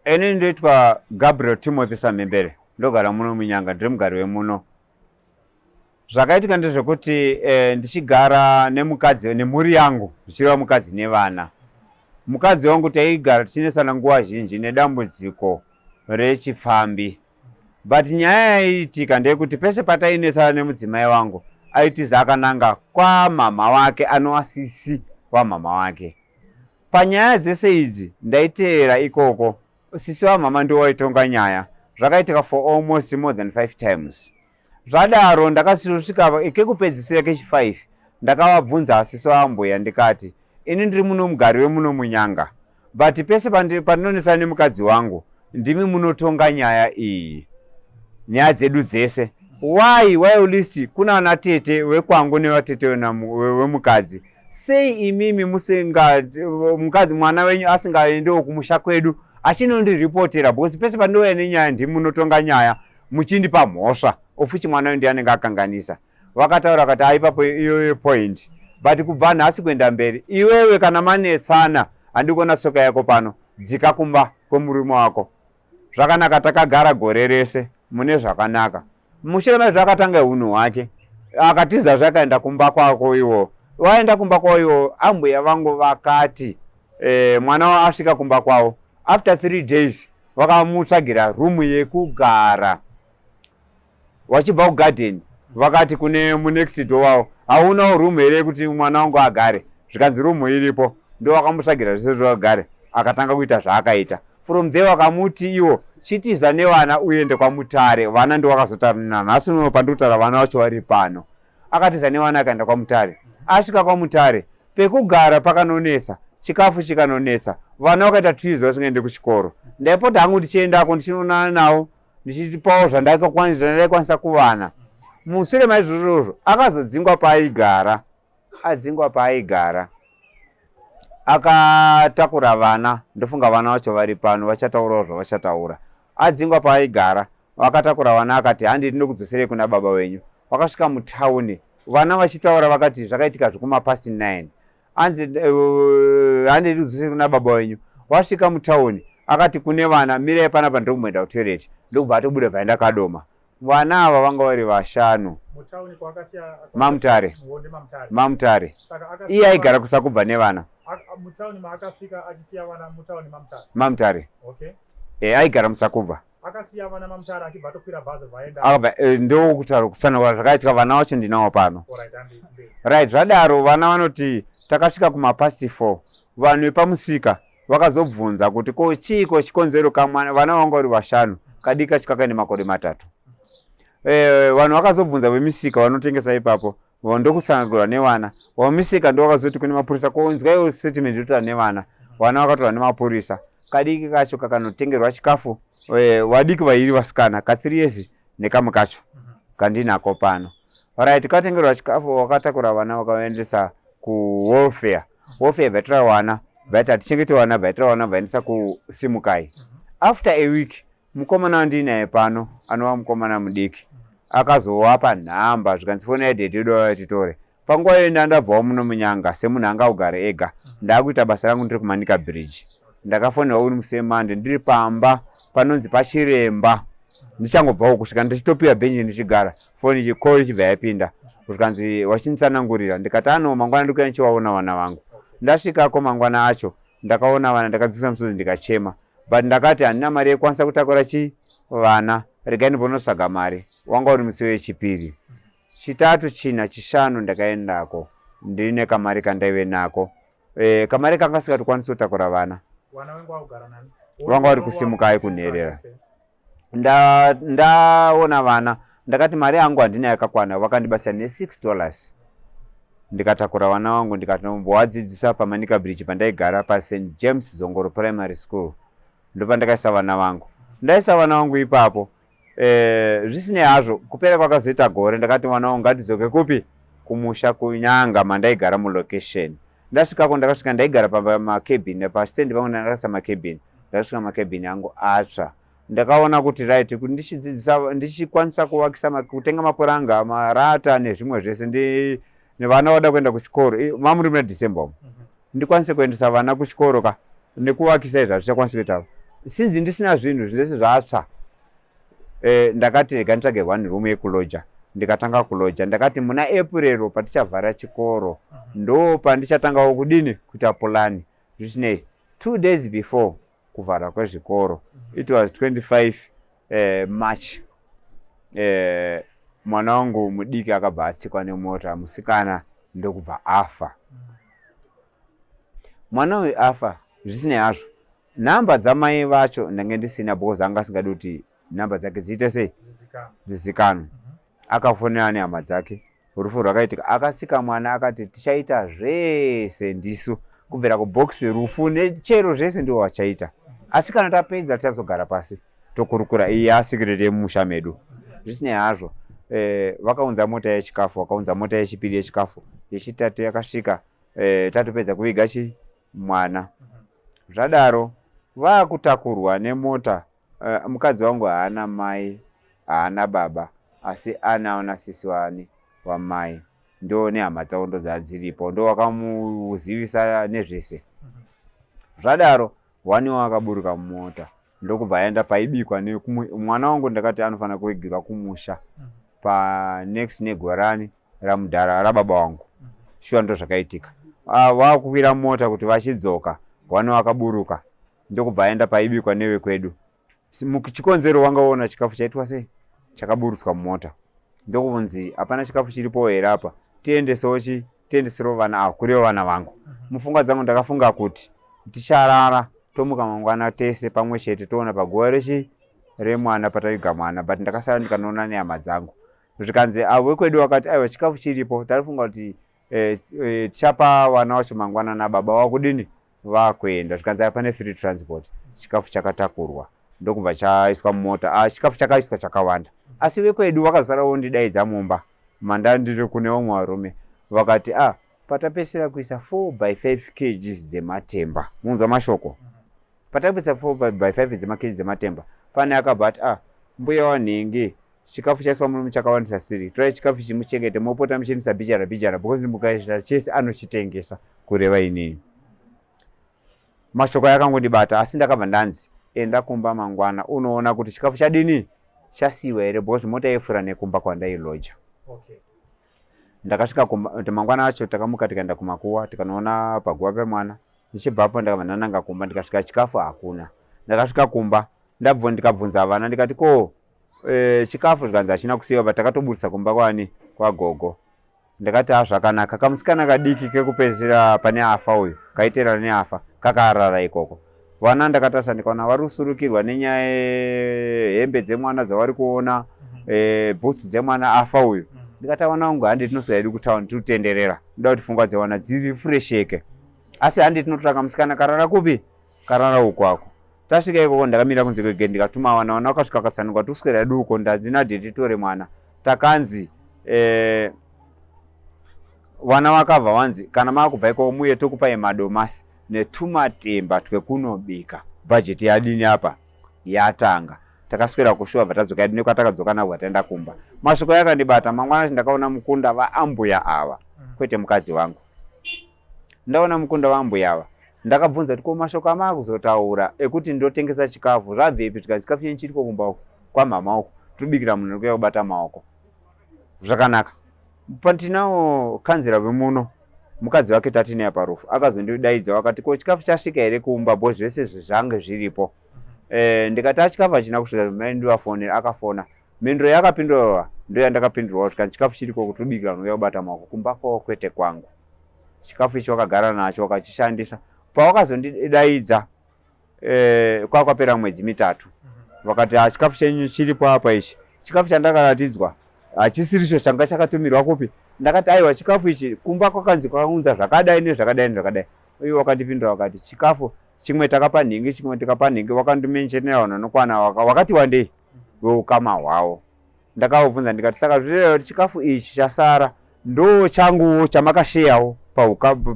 Ini ndoitwa Gabriel Timothy Samhembere, ndogara muno muNyanga, ndiri mugari wemuno. Zvakaitika ndezvekuti ndichigara nemukadzi nemhuri yangu, zvichireva mukadzi nevana. Mukadzi wangu taigara tichinesana nguva zhinji nedambudziko rechipfambi. But nyaya yaiitika ndeyekuti pese patainesana nemudzimai wangu aitiza akananga kwamhamha wake anova sisi wamhamha wake. Panyaya dzese idzi ndaiteera ikoko, sisi vamama ndivo vaitonga nyaya. Zvakaitika for almost more than 5 times. Zvadaro ndakasvika kekupedzisira kechi 5 ndakavabvunza sisi vambuya ndikati ini ndiri muno mugari wemuno muNyanga but pese pandinonesana nemukadzi wangu ndimi munotonga nyaya iyi, nyaya dzedu dzese. Why list kuna ana tete wekwangu nevatete wemukadzi, sei imimi musinga mukadzi mwana wenyu asingaendewo kumusha kwedu achinondiripotera? Because pese pandouya nenyaya ndimi munotonga nyaya muchindipa mhosva, ofuchi mwana wenyu ndiye anenge akanganisa. Vakataura vakati aipapo iyoyo point, but kubva nhasi kuenda mberi iwewe kana manetsana handikuona tsoka yako pano, dzika kumba kwemurume wako. Zvakanaka, takagara gore rese mune zvakanaka. Mushure maizvo akatanga unhu hwake, akatiza zvakaenda kumba kwako iwo. Waenda kumba kwavo iwo, ambuya vangu vakati mwana asvika kumba kwavo after 3 days vakamutsvagira rumu yekugara. Wachibva kugadheni vakati kune munext door wavo, haunawo rumu here yekuti mwana wangu agare? Zvikanzi rumu iripo. Ndo vakamutsvagira zvese zvakagare, akatanga kuita zvaakaita. From there vakamuti iwo chitiza nevana uende kwaMutare. Vana ndo vakazotaura nhasi uno pandikutaura, vana vacho vari pano. Akatiza nevana akaenda kwaMutare. Asvika kwaMutare pekugara pakanonetsa, chikafu chikanonetsa, vana vakaita 2 years vasingaendi kuchikoro. Ndaipota hangu ndichiendako ndichinoonana navo, ndichipawo zvandaikwanisa kuvana. Mushure maizvozvozvo akazodzingwa paaigara. Adzingwa paaigara akatakura vana, ndofunga vana vacho vari pano vachataurawo zvavachataura. Adzingwa paaigara vakatakura vana, akati handi ndinokudzoserei kuna baba wenyu. Vakasvika mutauni vana vachitaura vakati zvakaitika zvekuma past 9, anzi handi ndikudzoseri kuna baba wenyu. Wasvika mutauni akati kune vana, mirai panapa, ndiri kumboenda kutoilet. Ndokubva atobuda vaenda Kadoma. Vana ava vanga vari vashanu. MaMutare, MaMutare. Iye aigara kuSakubva nevana MaMutare. Aigara muSakubva. Ndokutaura kutsanangura zvakaitika, vana vacho ndinawo pano. Right, zvadaro vana vanoti takasvika kumapast 4, vanhu vepamusika vakazobvunza kuti ko chiiko chikonzero kamwana, vana vanga vari vashanu, kadiki kacho kakaine makore 3. Vanhu vakazobvunza vemisika vanotengesa ipapo, ndokutsanangurwa nevana vamusika, ndo vakazoti kune mapurisa, konzwaiwo statement yotaura nevana. Vana vakatorwa nemapurisa, kadiki kacho kakanotengerwa chikafu. Vadiki vairi vasikana, ka 3 years nekamwe kacho kandinako pano. Right, katengerwa chikafu, wakatakura vana vakaendesa kuwelfare. Welfare vaitora vana, vaiti hatichengete vana, vaitora vana vaendesa kuSimukai. After a week mukomana wandinaye pano, anova mukomana mudiki, akazowapa nhamba, zvikanzi foni yadhedhi yedu titore. Panguva iyo ndandabvawo muno muNyanga semunhu anga ugare ega, ndaakuita basa rangu ndiri kuManica Bridge. Ndakafonerwa uri musi weMande ndiri pamba panonzi paChiremba, ndichangobvawo kusvika ndichitopiwa bhenji ndichigara, foni call ichibva yapinda, zvikanzi wachinditsanangurira. Ndikati ano mangwana ndikuya ndichivaona vana vangu. Ndasvikako mangwana acho ndakaona vana, ndakadzisa musodzi ndikachema, but ndakati handina mari yekukwanisa kutakura chi vana, regai ndimbonotsvaga mari. Wanga uri musi wechipiri, Chitatu, China, Chishanu ndakaendako ndine kamari kandaive nako. Kamari kanga kasingatokwanisi kutakura vana. Vanga vari kuSimukai kunherera. Ndaona vana ndakati mari yangu handina yakakwana, vakandibatsira ne$6, ndikatakura vana vangu ndikatombovadzidzisa paManica Bridge pandaigara paSt James Zongoro Primary School. Ndopandakaisa vana vangu, ndaisa vana vangu ipapo. Zvisinei hazvo, kupera kwakazoita gore ndakati mwana wangu ngatidzoke kupi, kumusha kuNyanga mandaigara mulocation. Ndasvikako ndakasvika ndaigara pamacabin, pastendi pangu ndakaisa macabin. Ndakasvika macabin angu atsva, ndakaona kuti right, kuti ndichidzidzisa ndichikwanisa kuvakisa, kutenga mapuranga, marata nezvimwe zvese, nevana vada kuenda kuchikoro mamuri muna December umu, ndikwanise kuendesa vana kuchikoro ka nekuvakisa izvi hazvichakwanisi kuita. Since ndisina zvinhu zvese zvatsva, ndakati rega nditsvage one room yekuloja. Ndikatanga kuloja. Ndakati muna April patichavhara chikoro, ndo pandichatangawo kudini, kuita pulani. Zvisinei, 2 days before kuvhara kwezvikoro, it was 25 March, mwana wangu mudiki akabva atsikwa nemota, musikana, ndokubva afa. Mwana uyu afa. Zvisinei hazvo, nhamba dzamai vacho ndange ndisina, because anga asingadi kuti nhamba dzake dziite sei, dzizikanwe. Akafonera nehama dzake. Rufu rwakaitika, akatsika mwana, akati tichaita zvese ndisu, kubvira kubhokisi, rufu nechero zvese ndiwo vachaita, asi kana tapedza tichazogara pasi tokurukura. Iyi yasecret yemumusha medu. Zvisinei hazvo, vakaunza mota yechikafu, vakaunza mota yechipiri yechikafu, yechitatu yakasvika tatopedza kuviga chi mwana. Zvadaro vaakutakurwa nemota. Mukadzi wangu haana mai, haana baba, asi anaona sisi wani wamai, ndo nehama dzavo ndo dzadziripo, ndo wakamuzivisa nezvese. Zvadaro waniwo akaburuka mumota, ndokubva aenda paibikwa mwana wangu. Ndakati anofanira kuigirwa kumusha panext negorani ramudhara rababa wangu. Shuwa, ndo zvakaitika. Vakukwira mota kuti vachidzoka, wani wakaburuka, ndokubva aenda paibikwa nevekwedu. Chikonzero wangaona chikafu chaitwa sei, chakaburutswa mumota, ndokubvunzi hapana chikafu chiripo here apa, tiendesewo chi tiendeserewo vana ava, kureva vana vangu. Mupfungwa dzangu ndakafunga kuti ticharara, tomuka mangwana tese pamwe chete, toona paguva rechi remwana pataviga mwana. But ndakasara ndikanoona nehama dzangu, zvikanzi avo vekwedu vakati aiwa, chikafu chiripo, tarifunga kuti tichapa vana vacho mangwana nababa wakudini vakuenda. Zvikanzi aya pane free transport. Chikafu chakatakurwa, ndokubva chaiswa mumota. Chikafu chakaiswa chakawanda, asi vekwedu vakazara vondidaidza mumba mandandiri kune vamwe varume, vakati patapesera kuisa 4 by 5 kgs dzematemba. Munzwa mashoko, patapesa 4 by 5 dzemakg dzematemba, pane akabva ati, "Mbuya wanhingi, chikafu chaiswa muno chakawandisa siri, torai chikafu chimuchengete, mopota muchiendesa bijara bijara, because mukaita chese anochitengesa," kureva inini. Mashoko yakangondibata, asi ndakabva ndanzi enda kumba mangwana unoona kuti chikafu chadini, chasiyiwa here, because mota yaifura nekumba kwandailoja. Ndakasvika kumba kuti mangwana acho takamuka, tikaenda kumakuwa, tikanoona paguva pemwana. Ndichibvapo ndakabva ndananga kumba, ndikasvika chikafu hakuna. Ndakasvika kumba, ndabva ndikabvunza vana, ndikati ko chikafu? Zvikanzi hachina kusiyiwa, patakatoburitsa kumba kwani kwagogo. Ndakati ha, zvakanaka. Kamusikana kadiki kekupedzisira pane afa uyu, kaiteerana neafa, kakarara ikoko. Vana ndakatarisa, ndikaona vari kusurukirwa nenyaya yehembe dzemwana dzavari kuona, bhutsu dzemwana afa uyu. Ndikati vana vangu, handi tinoswera hedu kutauni, tiri kutenderera, ndoda kuti pfungwa dzevana dzirefresheke, asi handi tinotora kamusikana karara kupi, karara uko ako. Tasvika ikoko, ndakamira kunze kwegate, ndikatuma vana. Vana vakasvika, vakatsanangura, toswera hedu uko, ndanzi nadhedhi titore mwana. Takanzi vana vakabva vanzi kana maakubva ikoko muye tokupai madomasi netumatemba twekunobika. Bhajeti yadini apa yatanga. Takaswera kushuwa, bva tadzoka hedu nekwatakadzoka nabva taenda kumba. Mashoko yakandibata mangwana, ndakaona mukunda vaambuya ava, kwete mukadzi wangu. Ndaona mukunda vaambuya ava, ndakabvunza kuti ko mashoko amaakuzotaura ekuti ndotengesa chikafu zvabvepi? Tikanzi chikafu chenyu chiriko kumba uko kwamhama uko, tobikira munhu arikuuya kubata maoko. Zvakanaka, patinawo kanzira vemuno, mukadzi wake tatineya parufu, akazondidaidza, wakati ko chikafu chasvika here kumba, bo zvese zvange zviripo? Ndikati achikafu hachina kusvika, mai ndivafonera. Akafona, mhinduro yaakapindurwa ndo yandakapindurwa, kuti kana chikafu chiriko kutobikira vanhu uya kubata maoko kumba kwavo, kwete kwangu. Chikafu ichi wakagara nacho, wakachishandisa. Pawakazondidaidza kwakwapera mwedzi 3, vakati ha, chikafu chenyu chiripo apa. Ichi chikafu chandakaratidzwa hachisiricho changa chakatumirwa kupi. Ndakati aiwa, chikafu ichi kumba kwakanzi kwakaunza zvakadai nezvakadai nezvakadai. Ivo wakandipindura, wakati chikafu chimwe takapa nhingi, chimwe tikapa nhingi. Wakandimentionera vanhu vanokwana wakati wandei weukama hwavo. Ndakavabvunza, ndikati saka zvireva kuti chikafu ichi chasara ndo changuwo chamakasheyawo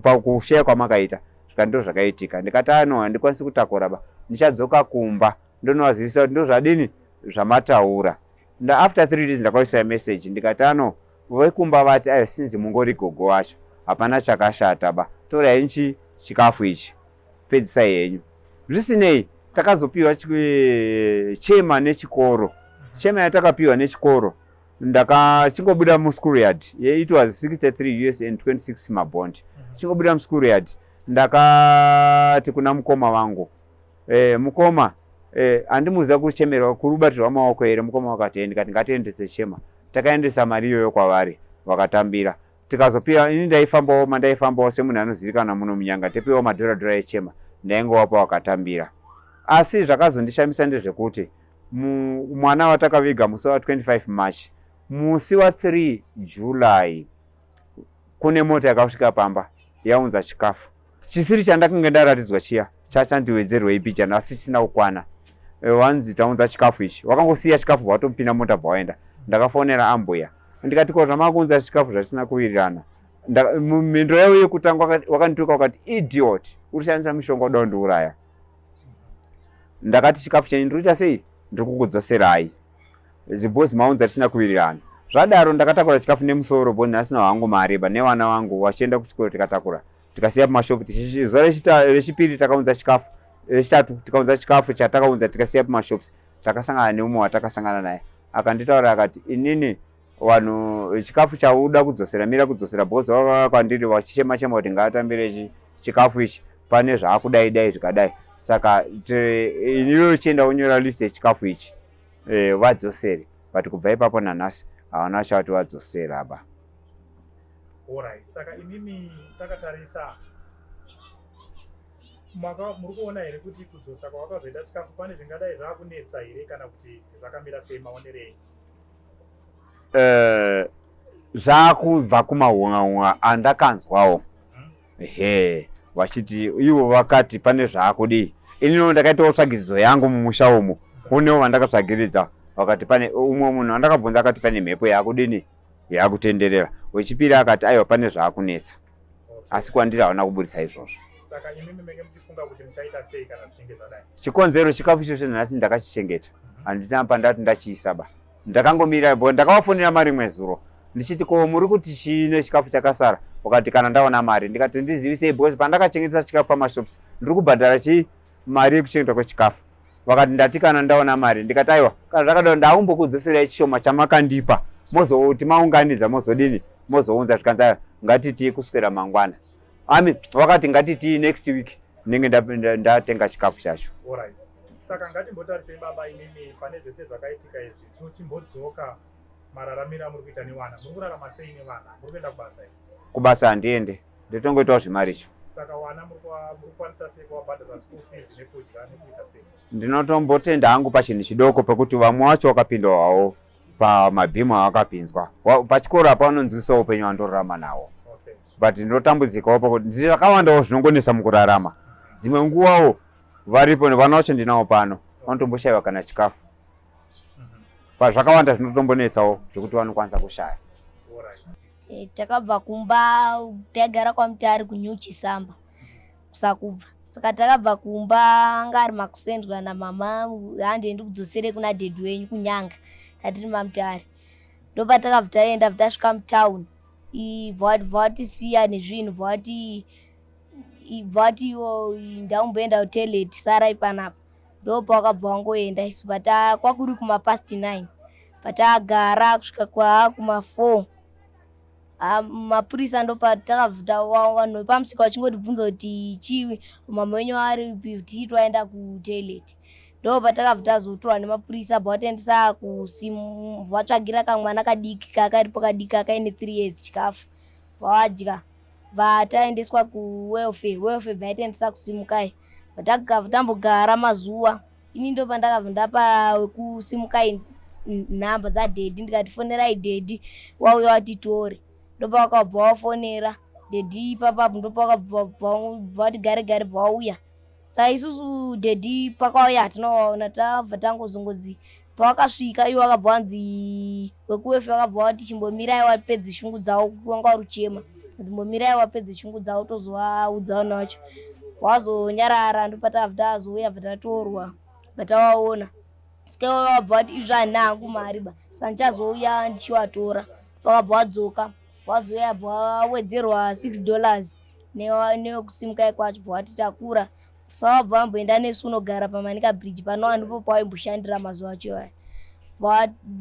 pakusheya kwamakaita? Zvika ndo zvakaitika. Ndikati ano handikwanisi kutakura ba, ndichadzoka kumba ndonovazivisa kuti ndo zvadini zvamataura. After 3 days ndakaisa message, ndikati ano vekumba vati ayo sinzi mungori gogo wacho, hapana chakashata ba, torai nchi chikafu ichi, pedzisai henyu. Zvisinei, Takazopiwa chema nechikoro. Chema yatakapiwa nechikoro, ndakachingobuda muschool yard. It was 63 US and 26 mabond. Chingobuda muschool yard, ndakati kuna mukoma vangu, "Mukoma, handimuziva kuchemerwa kurubatirwa maoko here?" Mukoma wakati, ndikati, "Ngatiendese chema." Takaendesa mari iyoyo kwavari, vakatambira. Tikazopiwa, ini ndaifambawo mandaifambawo semunhu anozivikanwa muno muNyanga, topiwawo madhora dhora echema, ndaingowapa, wakatambira. Asi zvakazondishamisa ndezvekuti mwana watakaviga musi wa25 March, musi wa3 July kune mota yakasvika pamba yaunza chikafu chisiri chandakanga ndaratidzwa chiya, chachandiwedzerwei bijana, asi chisina kukwana. Wanzi taunza chikafu ichi. Wakangosiya chikafu, watopinda mota, bva waenda. Ndakafonera ambuya, ndikati, "Ko zvamakuunza chikafu zvatisina kuwirirana?" Mhinduro yavo yekutanga, wakandituka, wakati, "Idiot, uri kushandisa mishonga, uda kundiuraya." Ndakati, "Chikafu chenyu ndiri kuita sei? Ndiri kukudzoserai zibhozi, maunza tisina kuwirirana." Zvadaro ndakatakura chikafu nemusoro bo ndasina hangu mari ba, nevana vangu vachienda kuchikoro. Tikatakura, tikasiya pamashopu. Zuva rechipiri takaunza chikafu, rechitatu tikaunza chikafu chatakaunza, tikasiya pamashops. Takasangana neumwe watakasangana naye, akanditaura, akati, "Inini vanhu chikafu chauda kudzosera, mira kudzosera, because vakauya kwandiri vachichema chema kuti ngaatambire chikafu ichi, pane zvaakudai dai zvikadai. Saka iniwe uchienda unyora list yechikafu ichi, vadzosere." But kubva ipapo nanhasi havana chavati vadzosera ba. Alright, saka imimi takatarisa maka, muri kuona here kuti kudzosa kwavakazoita chikafu pane zvingadai zvaakunetsa here, kana kuti zvakamira sei, maonero enyu? Zvakubva kumahunga-hunga andakanzwawo, he, vachiti ivo vakati pane zvaakudii. Ininiwo ndakaitawo tsvagidzidzo yangu mumusha umu, kunewo vandakatsvagiridza, vakati pane umwe munhu andakabvunza akati pane mhepo yaakudini, yaakutenderera. Wechipiri akati aiwa, pane zvaakunetsa, asi kwandiri havana kuburisa izvozvo. Saka imimi menge muchifunga kuti muchaita sei kana zvichinge zvadai? Chikonzero, chikafu ichocho nhasi ndakachichengeta, handina pandati ndachiisa ba. Ndakangomira bo, ndakavafonera marimwe zuro ndichiti, "Ko muri kuti chine chikafu chakasara?" Wakati, "Kana ndaona mari." Ndikati, "Ndizivisei, because pandakachengetesa chikafu pamashops ndiri kubhadhara chii, mari yekuchengetwa kwechikafu." Vakati, "Ndati kana ndaona mari." Ndikati, "Aiwa, kana zvakadaro ndakumbokudzoserai chishoma chamakandipa, mozoti maunganidza mozodini, mozounza." Zvikanzi, "Aiwa, ngatitii kuswera mangwana." Ami vakati, "Ngatitii next week ndinenge ndatenga chikafu chacho." Alright, saka ngatimbotarisei baba, imimi pane zvese zvakaitika izvi, tochimbodzoka mararamiro amuri kuita nevana. Muri kurarama sei nevana? Muri kuenda kubasa here? Kubasa handiende, ndotongoitawo zvimaricho. Saka wana muri kukwanisa sei kuvabhadhara school fees nekudya nekuita sei? Ndinotombotenda hangu pachinhu chidoko pekuti vamwe vacho vakapindawo hawo pamabhimu avakapinzwa. Pachikoro apa vanonzwisawo upenyu hwandorarama nawo, but ndinotambudzikawo pakuti zvakawandawo zvinongonesa mukurarama. Dzimwe nguvawo varipo vana vacho ndinawo pano, vanotomboshayiwa kana chikafu. Pazvakawanda zvinotombonetsawo zvekuti vanokwanisa kushaya. Alright. Takabva kumba, taigara kwaMutare kuNew Chisamba, kusakubva. Saka takabva kumba, anga ari makusendwa namama, "Handendi kudzosere kuna dhedhi wenyu kuNyanga." Tatiri maMutare, ndopatakabva taenda, tasvika mutauni, bva vatisiya nezvinhu, bva vati, "Iwo ndaumboenda kutoilet, sarai panapa." Ndopawakabva wangoenda. Isu pata kwakuri kuma 9:00, patagara kusvika kwa kuma 4, mapurisa ndopatakabva, vanhu vepamusika vachingotibvunza kuti, "Chii, mama wenyu aripi?" Tii twaenda kutoilet. Ndo patakabva tazotorwa nemapurisa, bva vatiendesa kusimu, vatsvagira kamwana kadiki kakaripo kadiki kakaine 3 years chikafu, bva vadya, bva taendeswa kuwelfare. Welfare bva yatiendesa kuSimukai. Bva tambogara mazuva. Ini ndo pandakabva ndapa wekuSimukai nhamba dzadhedhi, ndikati, "Fonerai dhedhi wauya watitore." Ndopavakabva wafonera dhedhi ipapapo, ndopavakabva vati gare gare bva wauya. Saka isusu dhedhi pakauya hatinovaona, tabva tangozongodzi pavakasvika ivo vakabva vanzi wekuwelfare vakabva vati, "Chimbomirai wapedze shungu dzavo." Wanga uri kuchema, "Dzimbomirai wapedze shungu dzavo, tozovaudza vanhu vacho." Wazonyarara, ndopatabva tazouya, bva tatorwa, bva tavaona. Saka ivo vabva vati, "Izvo handina hangu mari ba, saka ndichazouya ndichivatora." Vakabva vadzoka, vazouya, bva vawedzerwa $6 newekusimukai kwacho, bva vati takura. Saka vabva vamboenda nesu unogara pamanika bridge panova ndipo pawaimboshandira mazuva acho aya.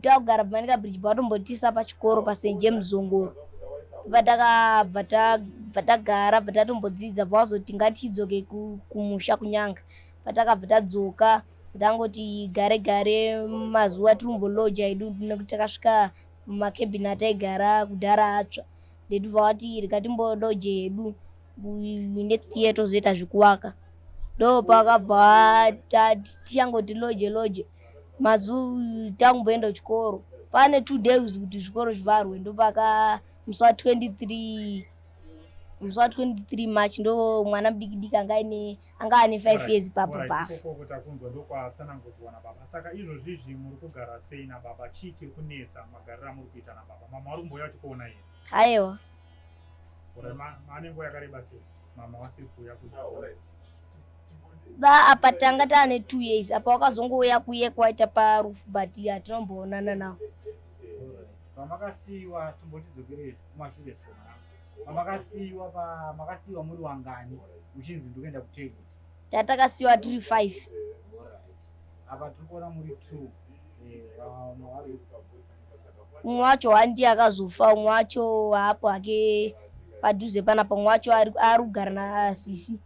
Takugara pamanika bridge pavatombotisa pachikoro paSt James Zongoro. Patakabva tagara bva tatombodzidza bva vazoti ngatidzoke kumusha kuNyanga. Patakabva tadzoka tangoti gare gare mazuva tiri kumboloja hedu nekuti takasvika mumakebhini ataigara kudhara atsva. Ndetubva vati rega timboloje hedu next year tozoita zvekuvaka. Ndopakabva tichangoti loje loje mazuva takumboenda kuchikoro. Pane 2 days kuti zvikoro zvivharwe ndopaka musi wa 23 musi wa 23 March ndo mwana mudiki diki anga aine anga ane 5 years papo pafa. Ikoko takunzwa ndokwatsanangudzwa nababa. Saka izvozvizvi muri kugara sei nababa? Chii chiri kunetsa magariro amuri kuita nababa? Mama vari kumbouya vachikuona here? Aiwa. Ane nguva yakareba sei mama vasiri kuuya kuzokuona? Va apa tanga taane 2 years apa wakazongouya kuye kwaita parufu but hatinomboonana nawo. Pamakasiyiwa, timbotidzokere kumashure zvishoma. Pamakasiyiwa, pamakasiyiwa muri wangani uchinzi ndikuenda kutoilet? Tatakasiyiwa tiri 5. Alright. Apa tiri kuona muri 2. Vamwe vari Umwe wacho handiye akazofa, umwe wacho haapo hake padhuze panapa, umwe wacho ari kugara nasisi.